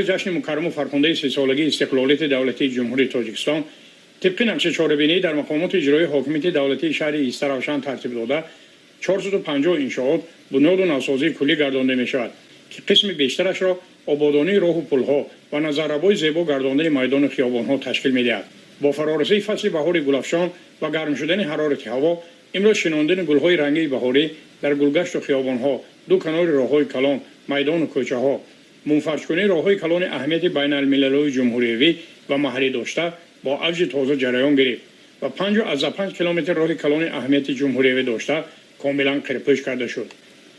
Ҷашни мукарраму фархундаи 30-солагии истиқлолияти давлатии Ҷумҳурии Тоҷикистон тибқи нақшаи чорабинӣ дар мақомоти иҷроии ҳокимияти давлатии шаҳри Истаравшан тартиб дода, 450 иншоот бунёду навсозии куллӣ гардонда мешавад, ки қисми бештарашро ободонии роҳу пулҳо ва назаррабои зебо гардондани майдону хиёбонҳо ташкил медиҳад. Бо фарорасии фасли баҳори гулафшон ва гарм шудани ҳарорати ҳаво, имрӯз шинондани гулҳои рангии баҳорӣ дар гулгашту хиёбонҳо, ду канори роҳҳои калон, майдону кӯчаҳо, мунфаршкунии роҳҳои калони аҳамияти байналмилалию ҷумҳуриявӣ ва маҳаллӣ дошта бо авҷи тоза ҷараён гирифт ва 5,5 километр роҳи калони аҳамияти ҷумҳуриявӣ дошта комилан қирпӯш карда шуд.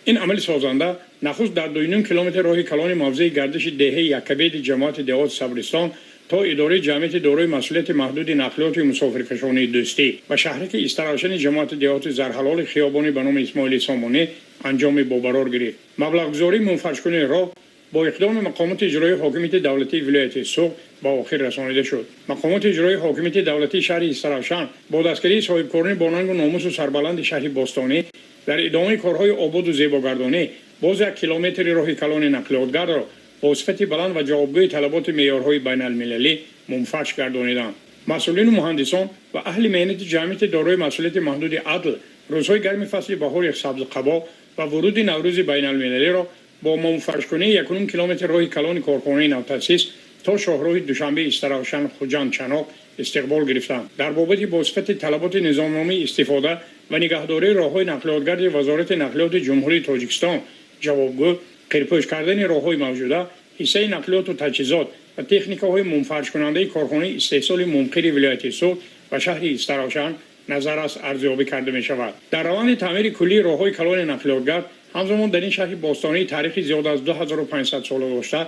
Ин амали созанда нахуст дар 2,5 километр роҳи калони мавзеи гардиши деҳаи Яккабеди ҷамоати деҳоти Сабристон то идораи ҷамъияти дорои масъулияти маҳдуди нақлиёти мусофиркашонии «Дӯстӣ» ва шаҳраки Истаравшани ҷамоати деҳоти Зарҳалоли хиёбони ба номи Исмоили Сомонӣ анҷоми бобарор гирифт. Маблағгузории мунфаршкунии роҳ бо иқдоми мақомоти иҷроии ҳокимияти давлатии вилояти Суғд ба охир расонида шуд. Мақомоти иҷроии ҳокимияти давлатии шаҳри Истаравшан бо дастгирии соҳибкорони бонангу номусу сарбаланди шаҳри бостонӣ дар идомаи корҳои ободу зебогардонӣ боз 1 километри роҳи калони нақлиётгардро бо сифати баланд ва ҷавобгӯи талаботи меъёрҳои байналмилалӣ мунфарш гардониданд. Масъулину муҳандисон ва аҳли меҳнати ҷамъияти дорои масъулияти маҳдуди «Адл» рӯзҳои гарми фасли баҳори сабзқабо ва вуруди Наврӯзи байналмилалиро бо мунфаршкунии 1,5 километр роҳи калони корхонаи навтаъсис то шоҳроҳи Душанбе, Истаравшан, Хуҷанд, Чаноқ истиқбол гирифтанд. Дар бобати бо сифати талаботи низомномаи истифода ва нигаҳдории роҳҳои нақлиётгарди Вазорати нақлиёти Ҷумҳурии Тоҷикистон ҷавобгӯ қирпӯш кардани роҳҳои мавҷуда, ҳиссаи нақлиёту таҷҳизот ва техникаҳои мунфаршкунандаи корхонаи истеҳсоли мумқири вилояти Суғд ва шаҳри Истаравшан назар аст арзёбӣ карда мешавад. Дар раванди таъмири куллии роҳҳои калони нақлиётгард, ҳамзамон дар ин шаҳри бостонии таърихи зиёда аз 2500 сола дошта,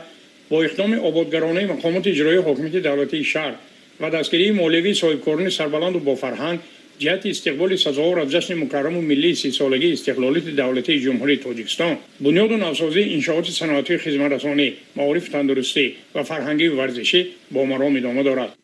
бо иқдоми ободгаронаи мақомоти иҷроии ҳокимияти давлатии шаҳр ва дастгирии молиявии соҳибкорони сарбаланду бофарҳанг ҷиҳати истиқболи сазовор аз ҷашни мукарраму миллии 30-солагии истиқлолияти давлатии Ҷумҳурии Тоҷикистон, бунёду навсозии иншооти саноатии, хизматрасонӣ, маорифу тандурустӣ ва фарҳангию варзишӣ бо маром идома дорад.